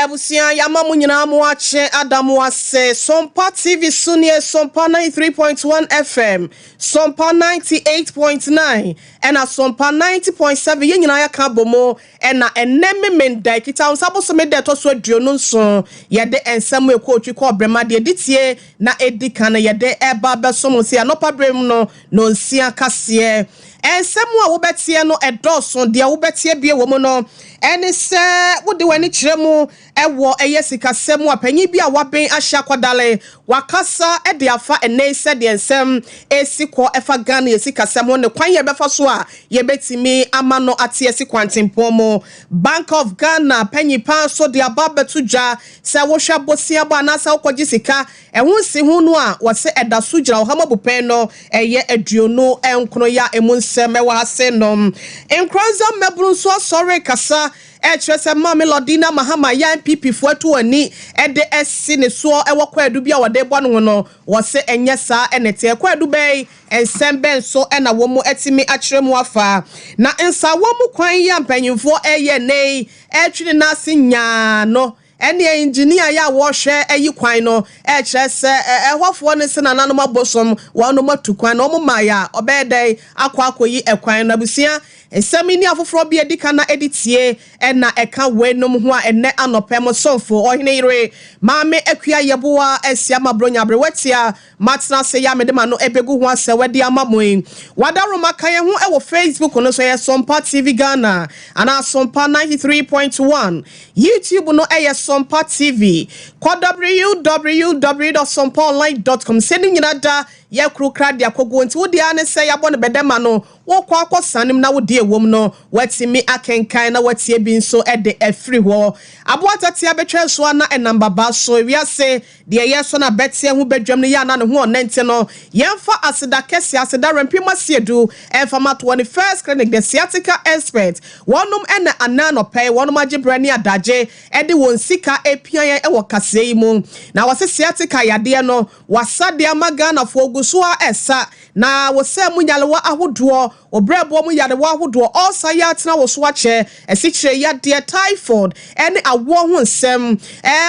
Abusua, yɛama mo nyinaa mo akye ada mo ase. Sompa TV so nie, Sompa 93.1 FM, Sompa 98.9 ɛna Sompa 90.7. Yɛn nyinaa yɛka abɔ mu ɛna ɛnɛ Memenda kita nsa bosome da ɛtɔ so 27, yɛde nsɛm ekɔ otwi kɔ ɔbrɛma deɛ di tie na edi kan no yɛde ɛba abɛso mo si anɔpa bere mu no nonsia kaseɛ. Nsɛm a wobɛteɛ no ɛdɔɔso. Deɛ wobɛteɛ bie wɔ mu no ɛne sɛ wode w'ani kyerɛ mu ɛwɔ ɛyɛ sikasɛm a panyin bi a waben ahyɛ akɔdale wakasa ɛde afa ɛnɛ sɛdeɛ nsɛm esi kɔ ɛfa Ghana yɛ sikasɛm ho ne kwan yɛ bɛfa so a yɛbɛtumi ama no ate asi kwantempɔn mu. Bank of Ghana panyin paa nso de aba abɛto dwa sɛ wohwɛ bosia bɔ anaasɛ wokɔgye sika ɛho nsi ho no a, wɔsɛ ɛda so gyina ɔhama bupɛn no ɛyɛ 29 yɛ a emu nsɛm ɛwɔ ase nom. Nkoranza mmɛburu nso asɔre kasa ɛkyerɛ sɛ Maame Lordina Mahama yɛ NPP foɔ atu ani ɛde ɛsi ne soɔ ɛwɔ kwaadu bi a wɔde bɔ no ho no, wɔsɛ ɛnyɛ saa. Ɛna teɛ kwaadu bɛyi nsɛm bɛn so ɛna wɔn mu ɛtumi akyerɛ mu afa na nsaawɔ mu kwan yi a mpanyinfoɔ ɛyɛ nne yi ɛtwi ne n'ase nyaa no, ɛne engineer yɛ a wɔrehwɛ ɛyi kwan no ɛkyerɛ sɛ ɛhɔfoɔ no sɛ nananom abosom wɔn atu kwan na wɔn maa yɛ a ɔbɛyɛ dɛn akɔ akɔyi ɛkwan no. Abusua, nsɛm yi ne afoforɔ bi edi kan na edi tie ɛna ɛka weinom ho a ɛnɛ anɔpɛ mo sɔnfo ɔhene yere Maame Akua Yɛboa ɛsi ama Bronya aberewatia matena ase yɛ amede ma no ebegu ho asɛ wɔde ama mo yi. Wadaroma ka yɛn ho ɛwɔ Facebook no so, yɛ Sompa TV Ghana anaa Sompa 93.1. YouTube no ɛyɛ Sompa TV. Kɔ www.sompaonline.com sɛ ne nyinaa da yɛ kuro kra de akɔguo nti wode ara ne sɛ yɛabɔ no bɛdɛma no wokɔ akɔ sanem na wode ɛwom no watumi akenkan na watie bi nso de afiri hɔ. Aboa tatea bɛtwa so a na ɛnam baba so ewiase deɛ ɛyɛ so na bɛteɛ ho bɛdwam no yɛ ana ne ho ɔnɛnte no. Yɛmfa aseda kɛse, aseda rɛmpem asiedu ɛmfa matoɔ ne First Clinic, the sciatica expert. Wɔnom ɛna anan nɔpɛ wɔnom agye berɛ ne adagye ɛde wɔn sika epia yɛn ɛwɔ kaseɛ yi mu na wɔse sciatica yadeɛ no wasa de ama Ghanafoɔ gu so a ɛsa na wɔsɛ mu nyarewa ahodoɔ, ɔbrɛboɔ mu yarewa ahodoɔ, ɔsa yɛ atena wɔ so akyɛ, ɛsikyerɛ yadeɛ, typhoid ɛne awoɔ ho nsɛm,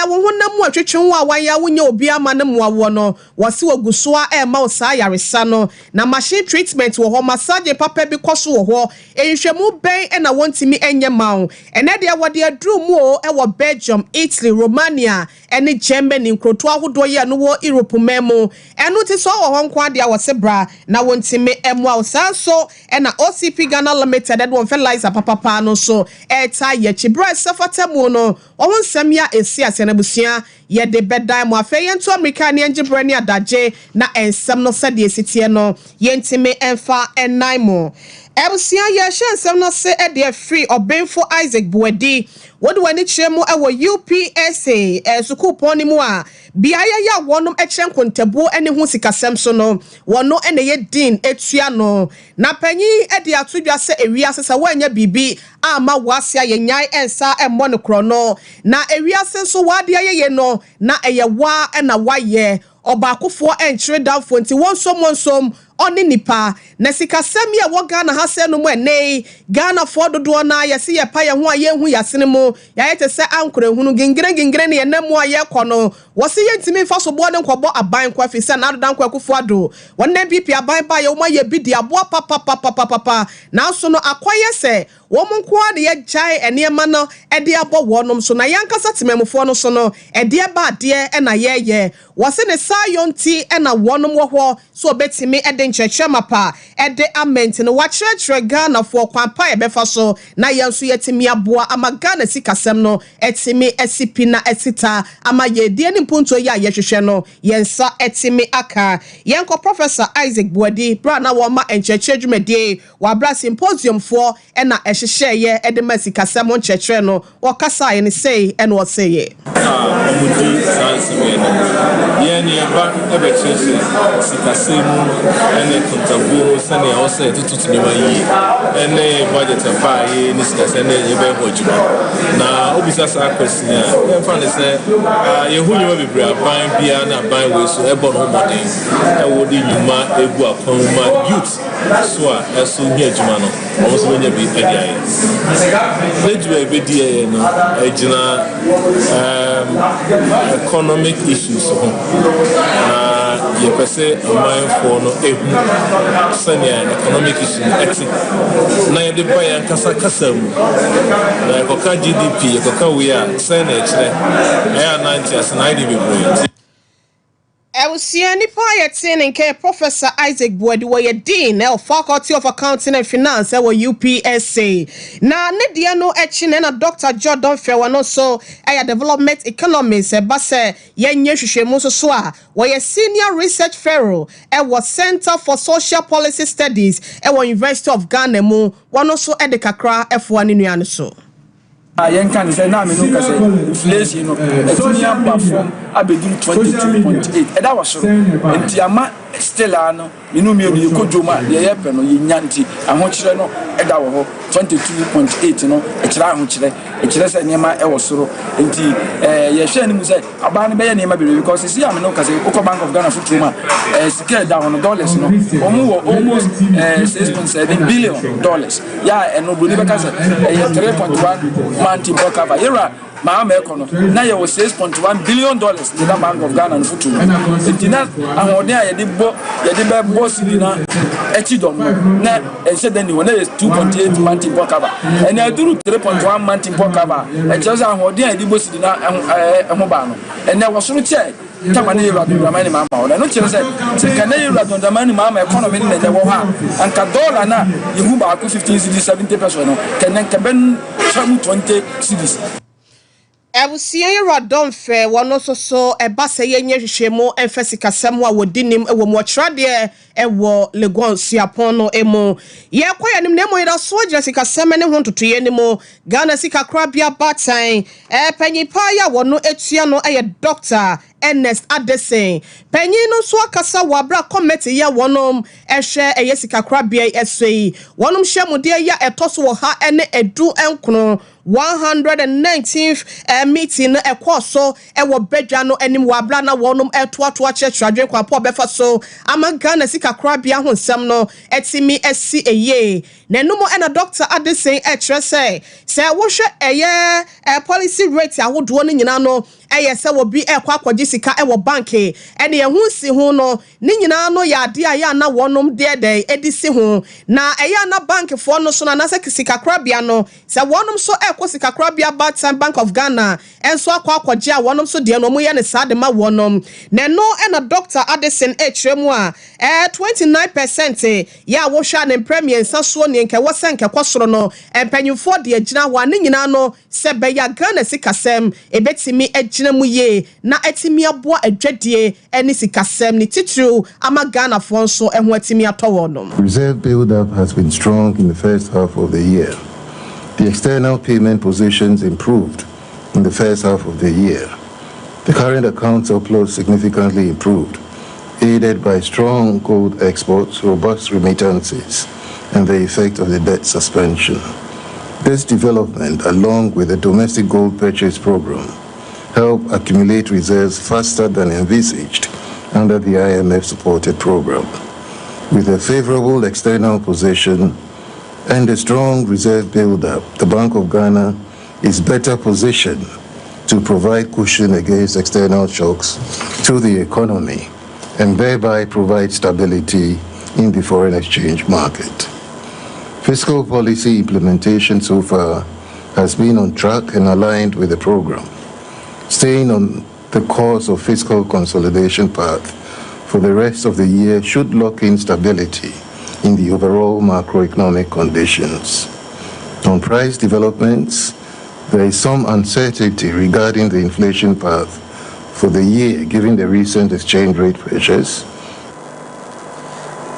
wɔn honam mu atwitwe ho a wanyɛ wonyɛ obi ama ne mmoawoɔ no, wɔsi wɔ gu so a ɛɛma wo saa yaresa no. Na machine treatment wɔ hɔ, massage papa bi kɔ so wɔ hɔ. Nhwɛmu bɛn ɛna wɔntumi ɛnyɛ ma wo? Ɛnɛ deɛ wɔde aduru mu o ɛwɔ Belgium, Italy, Romania ɛne Germany, nkurotoɔ ahodoɔ yi a no wɔ Europe man mu. Ɛno ti sɛ ɔwɔ hɔ nko adeɛ a wɔse bra na wɔntumi ɛmoa wo. Saa nso ɛna OCP Ghana Limited ɛde wɔn fertilizer papapa no nso ɛɛta yɛ akyi berɛ a ɛsɛ fata mu no wɔn nsɛm yi a esi ase no, abusua, yɛde bɛdan mu. Afei yɛnto Amerika ne yɛngye berɛ ne adagye na nsɛm no sɛdeɛ esi teɛ no yɛntumi ɛmfa ɛnan mu. Abusua, yɛhyɛ nsɛm no ase ɛde afiri Ɔbɛnfo Isaac Buadi. Wɔde wɔn ani kyerɛ mu ɛwɔ UPSA sukuupɔn no mu a beaeɛ yi a wɔnom kyerɛ nkontabuo ne ho sikasɛm so no, wɔn no na ɛyɛ dean etua no na panyin de ato dwa sɛ ewiase sɛ wɔanya biribi ama wɔase a yɛnyae nsa mmɔ no korɔ no na ewiase nso wɔade ayɛyɛ no na ɛyɛ waa na wayɛ ɔbaakofoɔ nkyerɛ damfoɔ nti wɔn nsom wɔn nsom ɔne nipa. Na sikasɛm yi a ɛwɔ Ghana ha sɛ no mu ɛnɛ yi Ghanafoɔ dodoɔ no a yɛsi yɛpa yɛn ho a yɛnhu yɛasene mu yɛayɛ te sɛ ankorɛhunu gingire gingire ne yɛnam mu a yɛrekɔ no, wɔsi yɛntumi mfa so boɔ ne nkɔbɔ aban kɔ afi sɛ Nana Dankwa Akufo Addo wɔn NPP aban ba yɛ wɔn ayɛ bi de aboa papapapapapa, nanso no akɔyɛ sɛ wɔn nko ara na yɛgyae nneɛma no de abɔ wɔnom so na yɛankasa temamufoɔ no so no ɛdeɛ ba adeɛ ɛna yɛyɛ. Wɔsi ne saa yɔ nti ɛna wɔnom wɔ hɔ so obetumi de nkyerɛkyerɛ mapa ɛde amɛnti no wakyerɛkyerɛ Ghanafoɔ kwan pa yɛbɛfa so na yɛn nso yɛtumi aboa ama Ghana sikasɛm no ɛtumi ɛsi pi na ɛsi ta ama yɛdie ne mpuntuo yi a yɛhwehwɛ no yɛn nsa ɛtumi aka. Yɛnkɔ Professor Isaac Buadi bere a na wɔma nkyerɛkyerɛ dwumadie wɔabra symposiumfoɔ ɛna ɛhyehyɛeɛ ɛde ma sikasɛm nkyerɛkyerɛ no, wɔkasaeɛ ne sei ɛna ɔsɛeɛ. A wɔdi saa nsɛm yɛn no, yɛn ne yɛba ɛbɛkyerɛkyerɛ sikasɛm mu ɛne kontabuo mu sɛnea ɛwɔ sɛ yɛtoto nneɛma yie ɛne budget ɛfa a yɛ ne sikasɛm ne yɛbɛyɛ hɔ adwuma. Na obisa saa question a, yɛmfa ne sɛ yɛho nnwuma bebree aban biara ne aban wei so ɛbɔ ne ho mmɔden ɛwɔ de nnwuma egu akwan mu ma youth. so a ɛso hia adwuma no, wɔn nso bɛnya bi de ayɛ. N'adwuma a ɛbɛdi yɛ no ɛgyina economic issues ho, na yɛpɛ sɛ ɔmanfoɔ no ehu sɛnea economic issue no ɛte na yɛde ba yɛn kasa kasa mu. Na yɛkɔka GDP, yɛkɔka wei a, sɛn na ɛkyerɛ ɛyɛ anante ase na ayɛ de bebree. Abusua, nipa a yɛte ne nkɛn, Professor Isaac Boadi, wɔyɛ Dean ɛwɔ Faculty of Accounting and Finance ɛwɔ UPSA. Na ne deɛ no akyi na ɛna Dr Jordan Fɛwɛ no nso ɛyɛ development economist. Ɛba sɛ yɛnyɛ hwehwɛmu nso so a, wɔyɛ Senior Research Fellow ɛwɔ Center for Social Policy Studies ɛwɔ University of Ghana mu. Wɔn nso ɛde kakra ɛfoa ne nua no so. A yɛnka ne sɛ naa me no ka sɛ inflation no atumi aba fam abɛduru 22.8, ɛda wɔ soro, nti ama still a no menu mmienu yɛkɔ dwom a, deɛ yɛpɛ no yɛnya, nti ahokyerɛ no ɛda wɔ hɔ. 22.8 no ɛkyerɛ ahokyerɛ, ɛkyerɛ sɛ nneɛma ɛwɔ soro, nti yɛhwɛ anim sɛ abaa no bɛyɛ nneɛma bebree, because sisi a me no ka sɛ wokɔ Bank of Ghana fotuo mu a, sika ɛda hɔ no, dollars no, wɔn wɔ almost $6.7 billion. Yɛ a ɛno buroni bɛka sɛ ɛyɛ 3.1 month import cover. Yɛwura maa ma ɛkɔ no na yɛwɔ $6.1 billion de da Bank of Ghana no foto mu, nti na ahoɔden a yɛde bɔ, yɛde bɛ bɔ cedi na akyi dɔm no na ɛnhyɛ da ni hɔ, na yɛ 2.8 month import cover. Ɛna aduru 3.1 month import cover, ɛkyerɛ sɛ ahoɔden a yɛde bɔ cedi na ɛho ɛho baa no ɛnɛ wɔ soro kyɛ tama ne yɛwura John Dramani Mahama hɔ. Ɛno kyerɛ sɛ ka ne yɛwura John Dramani Mahama economy no na ɛnɛ wɔ hɔ a, anka dɔɔla no a yɛhu baako 15 cedis 70 pesewas no, kɛnɛ nkɛbɛ twa mu 20 cedis. Abusua, yi radɔmfɛ wɔn nso so ɛba sɛ yɛnyɛ hwehwɛmu ɛmfa sikasɛm a wɔdi nim wɔ mu, ɔkyerɛ ɛwɔ Legon suapɔn no mu. Yɛkɔ yɛn anim na emu yɛda so gyina sikasɛm ne ho ntotoeɛ no mu. Ghana Sikakorabea baatan panyin paa yi a wɔn atua no yɛ Dr Ernest Addison. Panyin no nso akasa wɔ abira committee yɛ wɔnom ɛhwɛ ɛyɛ sikakorabea yi ɛso yi, wɔnom hyɛ mu deɛ yɛ ɛtɔ so wɔ ha ɛne 19, 119th meeting no ɛkɔɔ so ɛwɔ badwa no anim wɔ abira na wɔnom ɛtoatoa kyerɛkyerɛ adwene kwan po ɔbɛfa so ama Ghana sikakorabea ho nsɛm no ɛtumi ɛsi ɛyie. N'anum ɛna Dr Addison ɛkyerɛ sɛ wohwɛ ɛyɛ policy rate ahodoɔ no nyinaa no, ɛyɛ sɛ wɔbi ɛkɔ akɔgye sika ɛwɔ bank, ɛne ɛho si ho no ne nyinaa no yɛ adeɛ a yɛ ana wɔnom deɛ dɛ ɛde si ho, na ɛyɛ ana bankfoɔ no so no anaasɛ sikakorabea no sɛ wɔnom nso ɛkɔ sikakorabea baatan Bank of Ghana ɛnso akɔ akɔgye a, wɔnom nso deɛ no wɔn yɛ ne saa de ma wɔnom. Na ɛno ɛna Dr Addison ɛkyerɛ mu a 29% yɛ a wɔhwɛ a ne mprɛ 3 soɔ ne nkɛwɔ sɛ nkɛkɔ soro no, mpanyinfoɔ deɛ gyina hɔ a ne nyinaa no sɛ bɛyɛ Ghana sikasɛm ebɛtumi agyina mu yie na ɛtumi aboa adwadie ne sikasɛm ne titiriw ama Ghanafoɔ nso ho atumi atɔ wɔn nom. Reserve build-up has been strong in the first half of the year. The external payment positions improved in the first half of the year. The current account surplus significantly improved, aided by strong gold exports, robust remittances, and the effect of the debt suspension. This development, along with the domestic gold purchase program, helped accumulate reserves faster than envisaged under the IMF-supported program. With a favorable external position and a strong reserve build-up, the Bank of Ghana is better positioned to provide cushion against external shocks to the economy and thereby provide stability in the foreign exchange market. Fiscal policy implementation so far has been on track and aligned with the program. Staying on the course of fiscal consolidation path for the rest of the year should lock in stability in the overall macroeconomic conditions. On price developments, there is some uncertainty regarding the inflation path for the year, given the recent exchange rate pressures.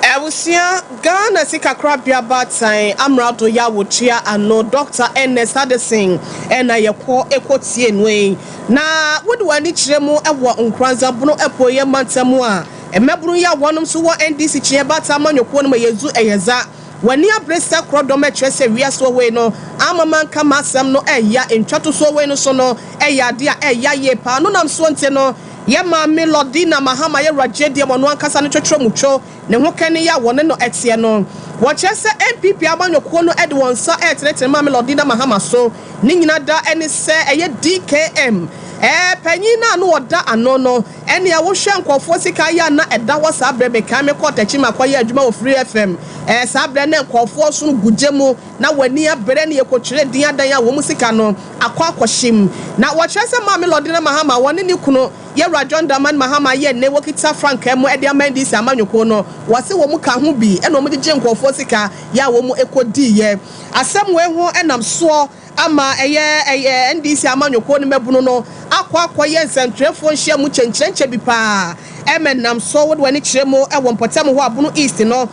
Abusua, Ghana Sikakorabea baatan amrado yɛ awotua ano, Dr Ernest Addison, ɛna yɛkɔ ɛkɔtie no yi. Na wode w'ani kyerɛ mu ɛwɔ Nkoranzabono Apuoyɛ mantam a, mmɛbunu yi a wɔnom nso wɔ NDC kyeɛ baatan amanyɔkuo no ma yɛzu ɛyɛza w'ani abere sɛ korɔdɔm ɛkyerɛ sɛ wiase wɔ wei no amama nka ma asɛm no ɛya ntwatosoɔ wei no so no ɛyɛ adeɛ a ɛya yie paa no nam soɔ. Nti no Yɛ maame Lordina Mahama yɛ wura deɛ ɔno ankasa no twɛtwerɛ mu two ne ho kɛne yɛ a wɔne no ɛteɛ no. Wɔkyerɛ sɛ NPP amanyɔkuo no de wɔn nsa ɛretenetene maame Lordina Mahama so. Ne nyina da ɛne sɛ ɛyɛ DKM panyin no a no wɔda ano no, ɛne a wohwɛ nkɔfoɔ sika yɛ a na ɛda hɔ saa berɛ. Mekan me kɔ Tɛkyi ma kɔyɛ adwuma wɔ Free FM. Saa berɛ ne nkɔfoɔ so gu gye mu na w'ani abere ne yɛkɔtwerɛ din adan a wɔn mu sika no akɔ akɔhyem. Na wɔkyerɛ sɛ maame Lordina Mahama, wɔne ne kunu yɛwura John Dramani Mahama, yɛ ne wɔkita frankaa mu de ama NDC amanyɔkuo no, wɔse wɔn mu ka ho bi ɛna wɔn de gye nkɔfoɔ sika yɛ a wɔn mu kɔdiiɛ. Asɛm wei ho ɛnam soɔ ama ɛyɛ NDC amanyɔkuo no mɛbunu no akɔ akɔyɛ nsɛntwerɛfoɔ nhyia mu kyɛnkyerɛnkyɛ bi paa. Ɛmɛ nam so wode w'ani kyerɛ mu ɛwɔ mpɔtam hɔ Abono East no,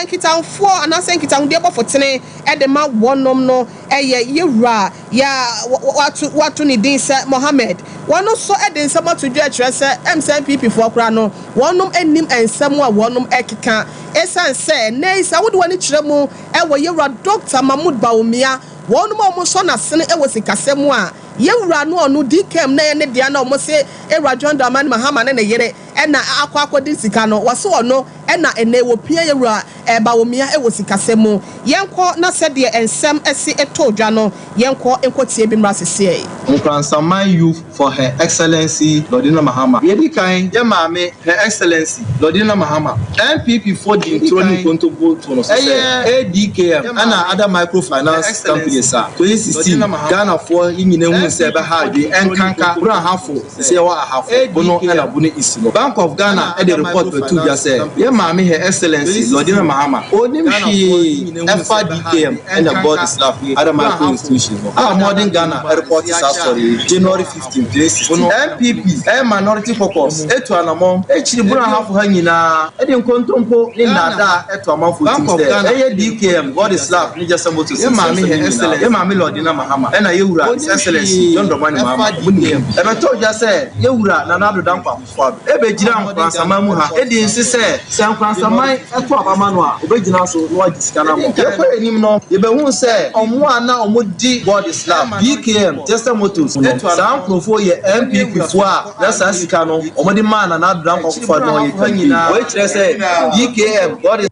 nkitahofoɔ anaasɛ nkitahodeɛ bɔfo tene ɛde ma wɔnom no, ɛyɛ yɛwura yɛ wato ne din sɛ Mohammed. Wɔn nso de nsɛm ato dwa kyerɛ sɛ sɛ NPP foɔ koraa no, wɔnom anim nsɛm a wɔnom ɛkeka, ɛsiane sɛ nnɛ yi sɛ wode w'ani kyerɛ mu ɛwɔ yɛwura Dr Mahmood Bawumia, wɔnom a wɔn sɔ n'asene ɛwɔ sikasɛm a yɛwura no, ɔno DKM na ɛyɛ ne dea, na wɔn se ewura John Dramani Mahama ne ne yere ɛna akɔ akɔdi sika no, wɔse ɔno ɛna ɛnɛ wɔpia yɛwura Bawumia ɛwɔ sikasɛm mu. Yɛnkɔ na sɛdeɛ nsɛm ɛsi ɛtɔ dwa no, yɛnkɔ nkɔtie bi mmra seseɛ. Nkransaman Youth for Her Excellency Lordina Mahama. Yɛdi kan, yɛ maame Her Excellency Lordina Mahama, NPP fo di ntoro ne nkontompo to no so sɛ ADKM ɛna other microfinance companies a 2016 Ghanafoɔ yi nyinaa hu sɛ ɛbɛha adwe ɛnkanka Brong Ahafo, sɛ yɛwɔ Ahafo, Bono ɛna Bono East no. Bank of Ghana ɛde report bɛtu dwa sɛ yɛ maame Her Excellency Lordina Mahama onim hwee ɛfa DKM ɛna God is Love, other micro institutions no a Modern Ghana ɛreport saa story yi January 15, 2016. NPP ɛyɛ Minority Caucus etu anamɔ ekyiri Brong Ahafo ha nyinaa, ɛde nkontompo ne nnaadaa ɛto amanfo tim sɛ ɛyɛ DKM, God is Love ne Jasa Motors. Yɛ maame Her Excellence, yɛ maame Lordina Mahama ɛna yɛwura His Excellency John Dramani Mahama mo nim. Ɛbɛtɔ dwa sɛ yɛwura Nana Addo Dankwa Akufo-Addo ɛbɛgyina Nkransaman mu ha ɛdi nsi sɛ Nkransaman ɛto abama no a, obɛgyina so na wagye sika no ama. Yɛkɔ anim no, yɛbɛhu sɛ ɔmo a na ɔmo di God is Love, DKM, Jasa Motors no, saa nkurɔfoɔ yɛ NPP foɔ a na saa sika no ɔmo de maa Nana Addo Dankwa Akufo-Addo na ɔyɛ campaign. Wɔyɛ kyerɛ sɛ DKM, God is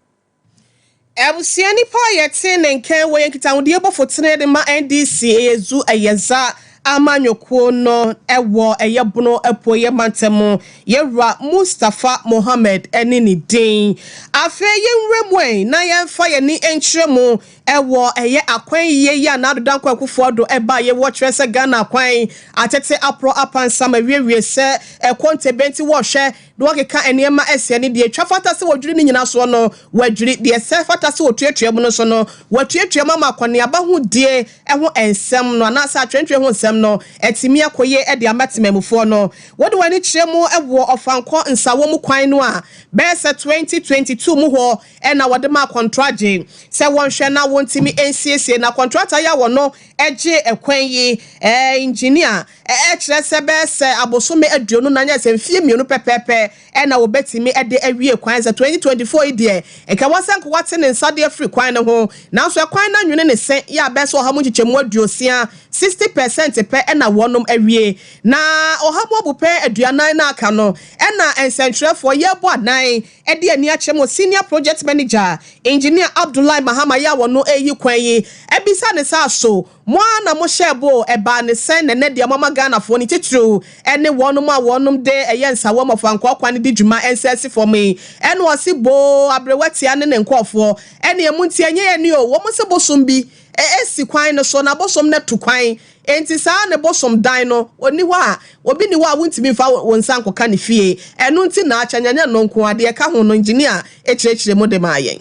Abusua, nipa a yɛte ne nkɛn wɔ yɛn nkitahodie bɔfo tene de ma NDC ɛyɛ zu ɛyɛ za amanyɔkuo no ɛwɔ ɛyɛ Bono Apuoyɛ mantam, yɛwura Mustapha Mohammed ɛne ne din. Afei yɛnwura mu ɛ na yɛmfa yɛni nkyerɛ mu ɛwɔ ɛyɛ akwan yie yi a Nana Addo Dankwa Akufo-Addo ɛba yɛwɔ kyerɛ sɛ Ghana akwan atete aporɔ apansam awiewie sɛ ɛkɔ ntɛbɛnti. Wɔhwɛ na wɔkeka nneɛma ɛsɛ ne deɛ twa fata sɛ wɔdwiri ne nyinaa soɔ no, wɔadwiri deɛ sɛ fata sɛ wɔtuatua mu no so no, wɔatuatua mu ama akɔneaba ho die ɛho nsɛm no anaasɛ atwerɛntwerɛ ho nsɛm no ɛtumi akɔyɛ ɛde ama temamufoɔ no. Wɔde wɔn ani kyerɛ mu ɛwɔ Ɔfankɔ Nsawɔ mu kwan no a bɛyɛ sɛ 2022 mu hɔ ɛna wɔde ma akɔntragye sɛ wɔnhwɛ na wɔntumi nsiesie, na contractor yi a wɔno ɛgye ɛkwan yi, engineer ɛkyerɛ sɛ bɛyɛ sɛ abosome 24 yɛ sɛ mfie 2 pɛpɛɛpɛ ɛna wɔbɛtumi ɛde awie kwan. Sɛ 2024 yi deɛ, ɛka wɔ sɛ nkowa te ne nsa de afiri kwan no ho, nanso ɛkwan no anwene ne se yɛ abɛɛ sɛ 60%, 60% pɛ ɛna wɔnom awie, na 40% no aka no. Ɛna nsɛntwerɛfoɔ yɛbɔ anan ɛde ani akyerɛ mu senior project manager, Engineer Abdullahi Mahama, yɛ a wɔno ɛyi kwan yi, ɛbisa ne sa so mo a na mo hyɛ bo ɛbaa ne sɛn nɛnɛ deɛ mama Ghanafoɔ ne titiriw ɛne wɔnom a wɔnom de ɛyɛ Nsawam Ɔfankɔɔ kwan di dwuma ɛnsa asi fam yi. Ɛna ɔsi boo aberewatia ne ne nkɔɔfoɔ ɛne emu nti ɛnyɛ yɛn ni o, wɔn sɛ bosom bi esi kwan no so na bosom no tu kwan, nti saa ne bosom dan no oni hɔ a obi ni hɔ a wontumi nfa wɔn nsa nkɔka ne fie. Ɛno nti na akyɛ nyanya no nko adeɛ ka ho no, engineer ekyerɛkyerɛ mu de maa yɛn.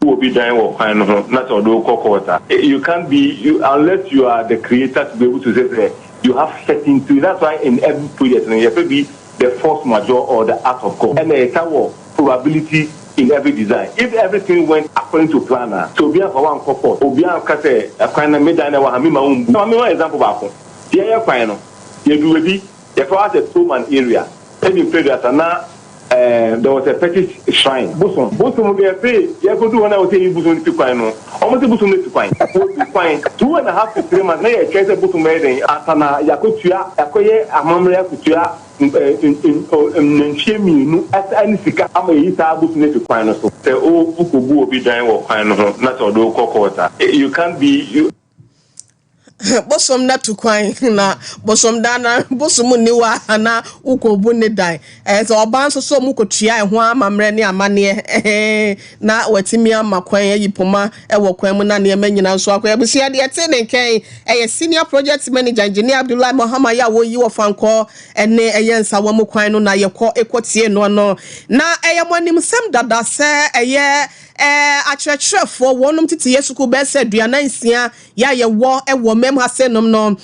Obi dan wɔ kwan no ho na sɛ ɔde wokɔ court a, you can't be you, unless you are the creator to be able to say say you have certainty. That's why in every project no, yɛfɛ bi the force majeure or the act of God, ɛna ɛka wɔ probability in every design. If everything went according to plan a, so obi afa wankɔ court, obi anka sɛ ɛkwan na me dan na wɔ ha mi ma wo mbu. Na mi wa example baako, yɛyɛ kwan no, yɛdu baabi yɛfɛ wa sɛ Toman area, ɛbi mpɛduasa na There was a fetish shrine, bosom. Bosom deɛ se yɛkɔdu hɔ no a wɔsɛ yɛyi bosom no fi kwan no, wɔn se bosom no si kwan. Wɔsi kwan 2½ to 3 months na yɛtwɛn sɛ bosom bɛyɛ den ansa na yɛakɔtua, yɛakɔyɛ amammerɛ akɔtua nantwie mmienu ɛne sika ama yɛyi saa bosom no fi kwan no so. Sɛ wokɔbu obi dan wɔ kwan no ho na sɛ ɔde wokɔ court a, you can't be you. Bosom na tu kwan na bosom dan na bosom nni hɔ a na wokɔbu ne dan. Ɛɛ, sɛ ɔbaa nso so ɔmo kɔtua ɛho amammerɛ ne amanneɛ ɛhɛn na watumi ama kwan ayi poma ɛwɔ kwan mu na nneɛma nyinaa nso akɔ. Abusua, deɛ ɛte ne nkyɛn ɛyɛ senior project manager, Engineer Abdullahi Mohammed, yɛ a wɔyi wɔ fankɔ ɛne ɛyɛ Nsawa mu kwan no na yɛkɔ ɛkɔtie no. Na ɛyɛ mo animsɛm dada sɛ ɛyɛ akyerɛkyerɛfoɔ wɔnom tete yɛ sukuu bɛyɛ sɛ 46 yɛ a yɛwɔ ɛwɔ mɛm ha sɛ nom no mu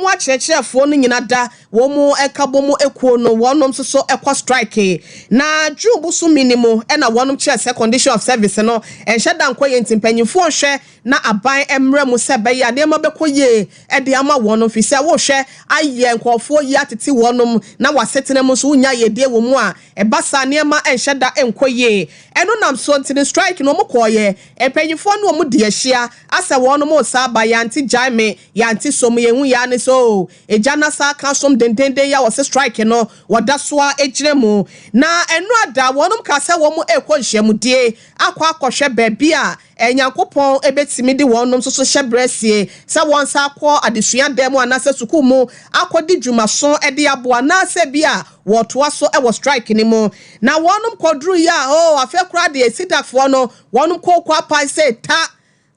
akyerɛkyerɛfoɔ no nyina da wɔn mu ɛka bɔ mu ekuo no, wɔnom nso so ɛkɔ strike na June bosome ni mu. Ɛna wɔnom kyerɛ sɛ condition of service no ɛnhyɛ da nkɔ yɛ, nti mpanyinfoɔ hwɛ na aban mmerɛ mu sɛ bɛyɛ a nneɛma bɛkɔ yie ɛde ama wɔnom, fi sɛ wɔhwɛ ayɛ nkɔɔfoɔ yi atete wɔnom na wɔasetena mu nso wonya yɛdie wɔ mu a ɛba saa, nneɛma ɛnhyɛ da nkɔ yie. Ɛno nam so nti ne strike no wɔn kɔɔyɛ. Mpanyinfoɔ no wɔn di ahyia asɛ wɔn mo sa aba yante gyae me yante som yɛn ho yaa ne so egya na sa aka som dendenden yɛ wɔsɛ strike no wɔda so a egyina mu. Na ɛno ada wɔn ka sɛ wɔn rekɔ nhyiamudie akɔ akɔhwɛ baabi a Nyankopɔn ebetumi de wɔn nso so hyɛ brɛ sie sɛ wɔn nsa akɔ adesua dan mu anaasɛ sukuu mu akɔdi dwumaso de aboa, anaasɛ bi a wɔtoa so wɔ strike ne mu. Na wɔn kɔduru yi a, oh, afɛ koraa deɛ sitafoɔ no wɔn kɔkɔ apae sɛ ta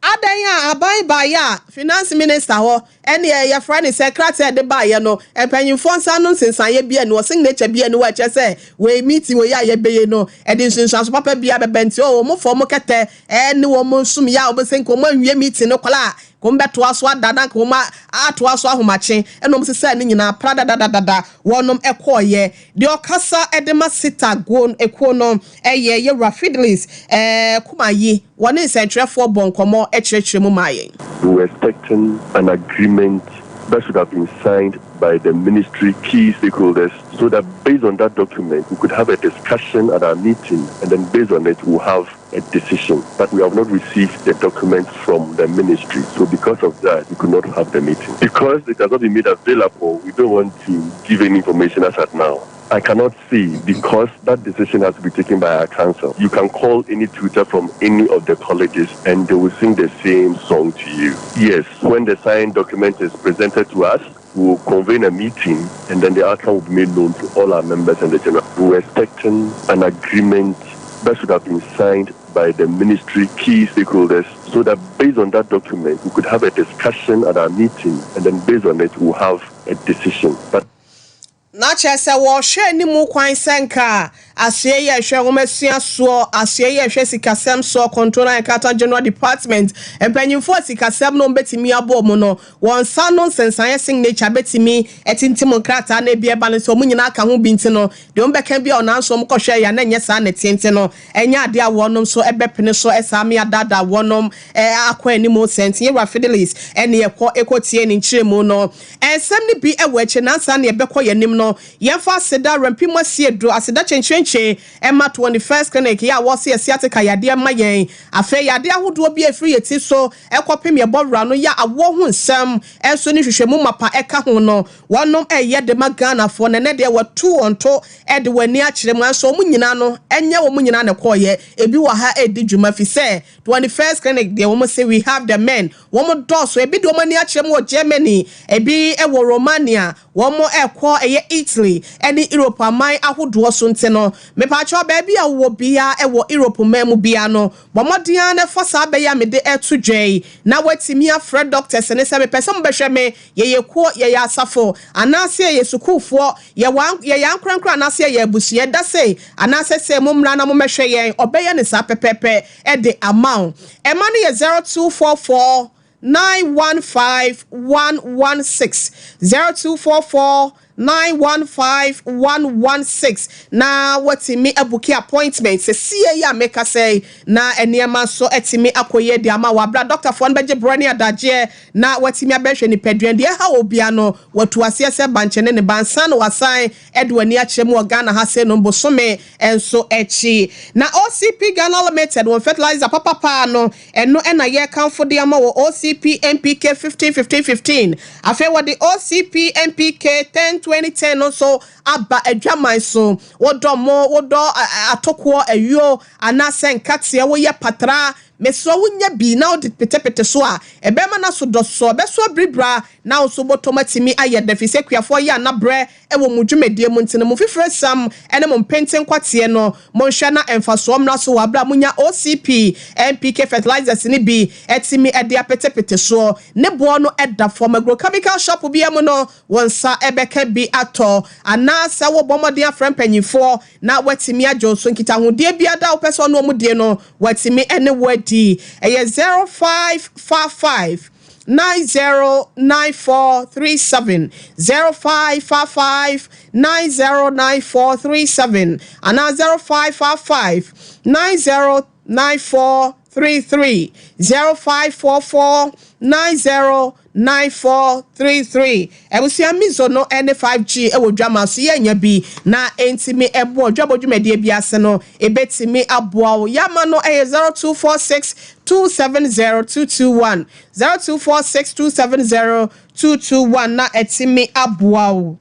adan a aban baeɛ a finance minister hɔ ɛne yɛfrɛ ne sɛ krataa ɛde baeɛ no, mpanyinfoɔ nsa no nsensaneɛ bi ani wɔ signature bi ani wɔ ɛkyɛ sɛ wei meeting wei a yɛbɛyɛ no ɛde nsunsuanso papa bi abɛbɛ. Nti o wɔn fɔ wɔn kɛtɛ ɛne wɔn nsum yɛ a wɔn sɛ nka wɔn awie meeting no kɔla a wɔn bɛtoa so ada na nka wɔn atoa so ahomakye. Ɛna wɔn sisa ne nyinaa pra dadadada wɔnom ɛkɔɔyɛ. Deɛ ɔkasa ɛde ma sita go ekuo no ɛyɛ yɛwura Fidelis Kumayi. Wɔne nsɛntwerɛfoɔ bɔ nkɔmɔ ɛkyerɛkyerɛ mu maa yɛn. We were expecting an agreement that should have been signed by the ministry key stakeholders so that based on that document we could have a discussion at our meeting, and then based on it we'll have a decision. But we have not received the document from the ministry. So because of that, we could not have the meeting. Because it has not been made available, we don't want to give any information as at now. I cannot say because that decision has to be taken by our council. You can call any tutor from any of the colleges and they will sing the same song to you. Yes, when the signed document is presented to us, we will convene a meeting and then the outcome will be made known to all our members and the general. We were expecting an agreement that should have been signed by the ministry key stakeholders so that based on that document we could have a discussion at our meeting, and then based on it we'll have a decision. But Na kyerɛ sɛ wɔrehwɛ anim kwan sɛ nka asoɛ yi a ɛhwɛ nwomasua soɔ, asoɛ yi a ɛhwɛ sikasɛm soɔ, Controller and Accountant General Department mpanyinfoɔ sikasɛm no bɛtumi abɔ mu no, wɔn nsa no nsensaneɛ signature bɛtumi ɛtintim nkrataa na ebi ɛba no nso wɔn nyinaa ka ho bi. Nti no deɛ wɔn bɛka bi a ɔnan so wɔn kɔhwɛ yɛ na nyɛ saa na ɛteɛ, nti no ɛnyɛ adeɛ a wɔnom nso ɛbɛpene so ɛsaa mi adaadaa wɔnom akɔ anim sɛnti. Yɛwura Fidelis ɛne ɛkɔ ɛkɔtie ne nkyerɛmu no. Ɛnsɛm no bi ɛwɔ akyi nansa ne ɛbɛkɔ yɛn anim no, yɛmfa aseda rɛmpi mu asie duro aseda kyɛnkyɛnkyɛn ɛma 21st Clinic yɛ a wɔsi ɛsi ateka yadeɛ ma yɛn. Afei yadeɛ ahodoɔ bi efiri yɛ ti so ɛkɔpem yɛ bɔwura no yɛ awoɔ ho nsɛm ɛnso ne hwehwɛmu mapa ɛka ho no, wɔnom ɛyɛ de ma Ghanafoɔ. Na ɛnɛ deɛ wɔtu wɔn to ɛde wɔn ani akyerɛ mu nso wɔn nyinaa no ɛnyɛ wɔn nyinaa na ɛkɔɔyɛ. Ebi wɔ ha ɛredi dwuma fi sɛ 21st Clinic deɛ wɔn sɛ we have the men, wɔn dɔɔso. Ebi de wɔn ani akyerɛ mu wɔ Germany, ebi ɛwɔ Romania, wɔn ɛkɔ ɛyɛ Italy ɛne Europe aman ahodoɔ so. Nti no mepatwɛ baabi a wɔ bia ɛwɔ Europe man mu bia no, bɔ mmɔden ara na ɛfa saa bɛyɛ a mede ɛto dwa yi na watumi afrɛ doctors ne sɛ mepɛ sɛ mobɛhwɛ me. Yɛyɛ kuo, yɛyɛ asafo anaasɛ yɛyɛ sukuufoɔ, yɛyɛ ankorankora anaasɛ yɛyɛ abusua da sei anaasɛ sɛ mo mmra na mommɛhwɛ yɛn. Ɔbɛyɛ ne saa pɛpɛɛpɛ ɛde ama wo. Ɛma no yɛ 0244 915 116, 0244. 915 116 na watumi abuki appointment sesie yi a mekasa yi na nneɛma nso atumi akɔ yie de ama wɔ abira dɔktafoɔ no bɛgye borɔ ne adagyeɛ na watumi abɛhwɛ nipadua deɛ ɛha wɔ bia no watu aseɛ sɛ bankye ne ne bansa na wasan de w'ani akyerɛ mu wɔ Ghana ha sɛ no bosome nso akyi. Na OCP Ghana Limited wɔn fertilizer papapaa no ɛno ɛna yɛrekamfo de ama wɔ OCP NPK 15 15 15. Afei wɔde OCP NPK 10 20 10 no nso aba adwaman so. Wodɔ mo, wodɔ atokoɔ, ayuo anaasɛ nkateɛ, woyɛ patra, mesrɛ wo nya bi na wode petepete so a, ɛbɛma no aso dɔsɔ, ɛbɛso abiribira na wo nso bɔtɔm atumi ayɛ dɛ, firi sɛ akuafoɔ yɛ anabrɛ wɔ mo dwumadie mu nti no, mo fifire sam ne mo mpenten nkwateɛ no, monhwɛ na mfasoɔ mmra so wɔ aberɛ a monya OCP NPK fertilizers no bi atumi de apetepete soɔ. Ne boɔ no da fam. Agrochemical shop biara mu no, wo nsa bɛka bi atɔ anaasɛ wobɔ mmɔden afrɛ mpanyimfoɔ na woatumi agye wo so. Nkitahodie biara da a wopɛ sɛ ɔne wɔn die no, wɔatumi ne wo adi. Ɛyɛ 0555 909437, 0555 909437 anaa 0555 909433, 0544 909433. Abusua Mizo no ne 5G wɔ dwama so yɛnya bi na ɛntumi ɛboɔ dwabɔ dwumadie bi ase no ɛbɛtumi aboa wo. Yama no ɛyɛ 0246 270 221, 0246 270 221 na ɛtumi aboa wo.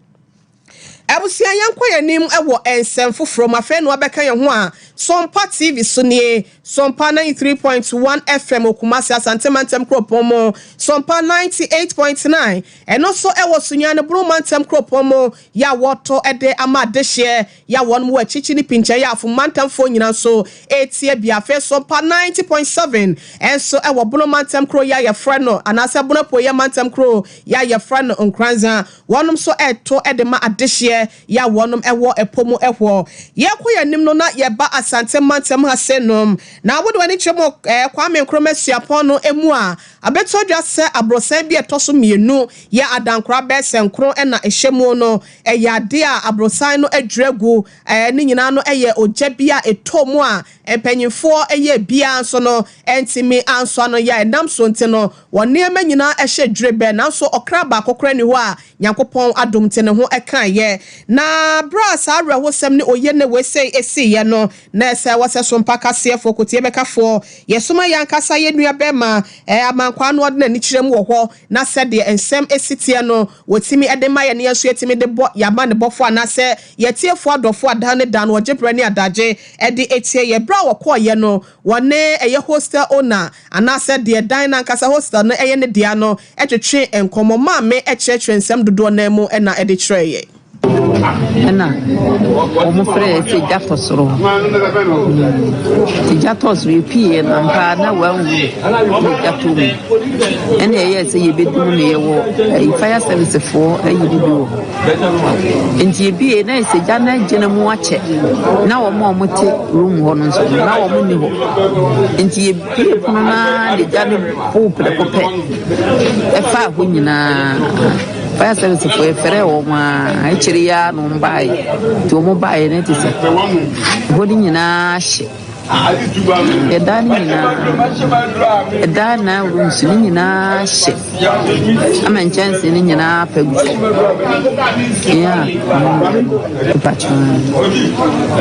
Abusua, yɛnkɔ yɛn anim wɔ nsɛm foforɔ mu. Afei na wabɛka yɛn ho a, Sompa TV so nie, Sompa 93.1 FM Okumasi Asante Mantam kuropɔn mu, Sompa 98.9 ɛno nso ɛwɔ Sunyani Bunu Mantam kuropɔn mu, yɛ a wɔtɔ de ama adehyeɛ yɛ a wɔn wɔ akyikyi ne pinkyɛ yɛ afo mantamfoɔ nyinaa nso etie bi. Afei Sompa 90.7 ɛnso ɛwɔ Bono Mantam kuro yɛ a yɛfrɛ no anaasɛ Bono Apuoyɛ Mantam kuro yɛ a yɛfrɛ no Nkoranza, wɔnom nso ɛto de ma adehyeɛ yɛ a wɔnom ɛwɔ ɛpɔ mu ɛhɔ. Yɛkɔ yɛn anim no na yɛba Asante Mantam ha se nom na wode w'ani kyerɛ mu Kwame Nkrumah Suapɔn no emu a, abɛtɔ dwa sɛ aborosan bi a ɛtɔ so mmienu yɛ adankora bɛyɛ sɛ nkron ɛna ɛhyɛ mu no, ɛyɛ adeɛ a aborosan no adwiri agu. Ne nyinaa no ɛyɛ ogya bi a ɛtɔ mu a mpanyinfoɔ ɛyɛ biara nso no ɛntumi ansɔ ano yɛ a ɛnam so nti no wɔn nneɛma nyinaa ɛhyɛ dwirebɛ, nanso ɔkra baako koraa ni hɔ a Nyankopɔn adom nti ne ho kaeɛ. Na berɛ a saa awerɛhosɛm ne oye ne weisei siiɛ no, na ɛsɛ wɔ sɛ sompa kaseɛfoɔ, kotie-bɛkafoɔ, yɛsoma yɛn ankasa yɛn nua bɛrima Amankwaa no ɔde n'ani kyerɛ mu wɔ hɔ, na sɛdeɛ nsɛm si teɛ no, wɔtumi de ma yɛn na yɛn nso yɛtumi de bɔ yɛn amanebɔfoɔ anaasɛ yɛn atiefoɔ adɔfoɔ a daa ne da no wɔgye berɛ ne adagye de tie yɛn. Berɛ a wɔkɔeɛ no, wɔne ɛyɛ hostel owner anaasɛ deɛ dan no ankasa hostel no yɛ ne dea no twetwee nkɔmmɔ maa me kyerɛkyerɛɛ nsɛm dodoɔ no ara mu na ɛde kyerɛɛ yɛn. Ɛna wɔn frɛɛ sɛ gya tɔ soro hɔ. Nti gya tɔɔ soro yɛpieeɛ no ampa ara na wanwu na gya tɔ mu. Ɛna ɛyɛɛ sɛ yɛbɛdum no yɛwɔ ɛyi fire service foɔ ayi no bi wɔ hɔ. Nti yɛbie na ɛsɛ gya no agyina mu akyɛ na wɔn a wɔte room hɔ no nso no na wɔn nni hɔ. Nti yɛbie pono no ara de gya no boo prɛko pɛ ɛfaa hɔ nyinaa. Fire service foɔ yɛfrɛɛ wɔn a akyire yi ara na wɔn baeɛ. Nti wɔn baeɛ no te sɛ hɔ no nyinaa hye. Ɛdan no nyinaa, ɛdan na rooms no nyinaa hye ama nkyɛnsee no nyinaa apa gu fam. Yeah, mpatwa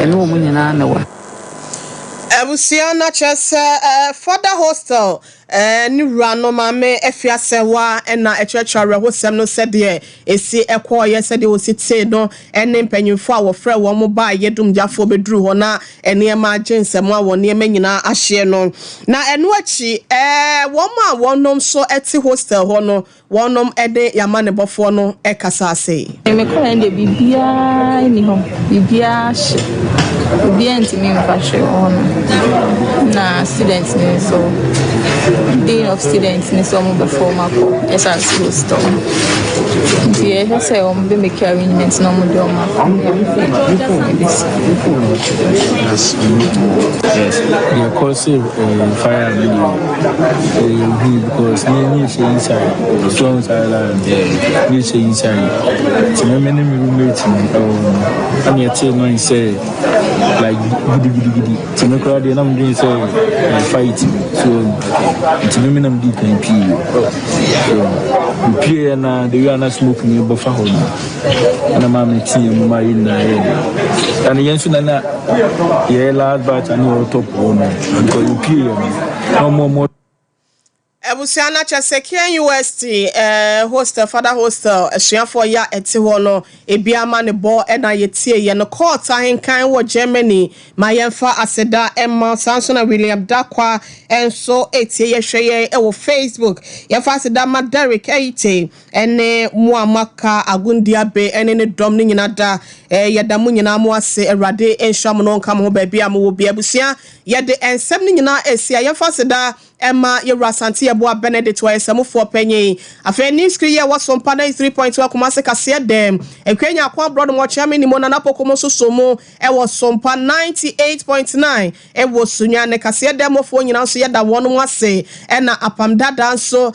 ɛne wɔn nyinaa na ɛwɔ. Abusua no akyerɛ sɛ Fada Hostel ne wura no maame Afiasɛwa na ɛkyerɛkyerɛ awerɛhosɛm no sɛdeɛ ɛsi kɔeɛ, sɛdeɛ wɔsi tee no ne mpanyimfoɔ a wɔfrɛɛ wɔn baeɛ dumgyafoɔ bɛduruu hɔ na nneɛma agye nsam a wɔn nneɛma nyinaa ahyeɛ no. Na ɛno akyi wɔn a wɔnom nso te hostel hɔ no Wɔnom de yɛn amanebɔfoɔ no kasaa sei. Me kɔɛ no deɛ biribiara nni hɔ, biribiara ahye, obiara ntumi mfa hwee wɔ hɔ nom. Na student no nso, dean of students no sɛ wɔn bɛfa wɔn akɔ SRC hostel. Nti yɛhwɛ sɛ wɔn bɛ make arrangement na wɔn de wɔn akɔ ebesi. Yes, deɛ cause fire no deɛ ɛyɛ hu because me ne hyɛ inside so inside line ne hyɛ inside nti me ne me roommate no ɛwɔ no ɛna ɛte noise sɛ like gidigidigidi nti me koraa deɛ na medwene sɛ fight so nti me nam di kan pii so mepie na the way a na smoke no bɔfa hɔ no ɛna maa me teɛ mu ma yɛ nyinaa yɛ dɛ ɛna yɛn nso na yɛyɛ last batch ane yɛwɔ top hɔ no because yɛpie yɛ no na ɔmo Abusua no akyɛ sɛ KNUST hostel, fada hostel asuafoɔ yɛ a ɛte hɔ no ebi ama ne bɔ ɛna yɛtie yɛ no court ahenkan wɔ Germany ma yɛmfa aseda ɛma saa nso na William Dakwa nso etie yɛhwɛ yɛn ɛwɔ Facebook. Yɛmfa aseda ma Derek Ɛyite ɛne mo a maka Agundiabe ɛne ne dɔm no nyinaa da yɛda mo nyinaa mo ase. Awurade nhyira mo no nka mo ho baabi a mowɔ bi. Abusua, yɛde nsɛm no nyinaa esi a yɛmfa aseda ɛma yɛwura Asante Yɛboa Benedict wɔyɛ sɛmofoɔ panyin. Afei news screen yɛ wɔ Sompa 93.2 Kumase kaseɛ dɛm Ekua Nyako aborɔ no wɔkyea me nimu Nana Poko mo nso so mu ɛwɔ Sompa 98.9 ɛwɔ Sunya ne kaseɛ dɛmfoɔ nyinaa nso yɛda wɔn mo ase. Ɛna apam dada nso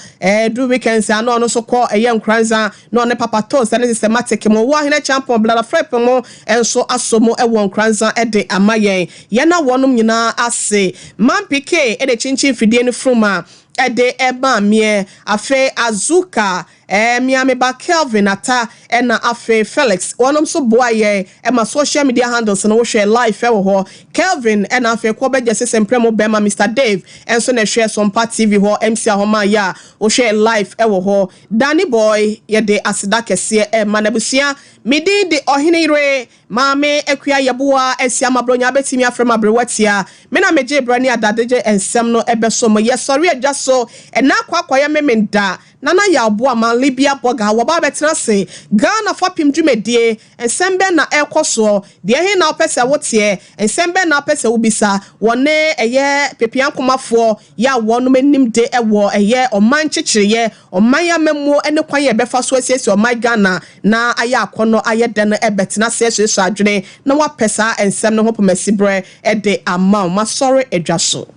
du weekends ano ɔno nso kɔ ɛyɛ Nkoranza na ɔne Papa Toast ɛne Systematic mo wɔ Ahene Champion Blada Frep mo nso aso mu ɛwɔ Nkoranza ɛde ama yɛn. Yɛn a wɔnom nyinaa ase Mampike ɛde kyinkyin fidie no furum a ɛde ɛma meɛ. Afei Azuka miame ba Kelvin Ata ɛna afei Felix wɔnom nso boa yɛn ɛma social media handles no wohwɛ live ɛwɔ hɔ. Kelvin ɛna afei kɔ bɛgye sese mprɛ mu bɛrima Mr Dave ɛnso na ɛhwɛ Sompa TV hɔ MC Ahoma yɛ a wohwɛ live ɛwɔ hɔ. Danny Boy, yɛde aseda kɛseɛ ɛma n'abusua. Medin de Ɔhene Yere Maame Akua Yɛboa asi amabronya abɛtumi afrɛ m aberewatia. Me na megye berɛ ne adadegye nsɛm no ɛbɛso mo. Yɛsɔre adwa so ɛna akɔ akɔyɛ memenda Nana yɛ aboa ma Libya bɔga wɔba abɛtena ase Ghana fapem dwumadie. Nsɛm bɛn na ɛrekɔ soɔ deɛ he na wopɛ sɛ woteɛ? Nsɛm bɛn na wopɛ sɛ wobisa? Wɔne ɛyɛ pepia nkomafoɔ yɛ a wɔnom anim de ɛwɔ ɛyɛ ɔman kyekyereyɛ, ɔman amammuo ne kwan yɛ ɛbɛfa so asiesie ɔman Ghana na ayɛ akɔnnɔ ayɛ dɛ no ɛbɛtena ase asuasua adwene na wapɛ saa nsɛm no ho pomasi berɛ ɛde ama wo. Masɔre adwa so.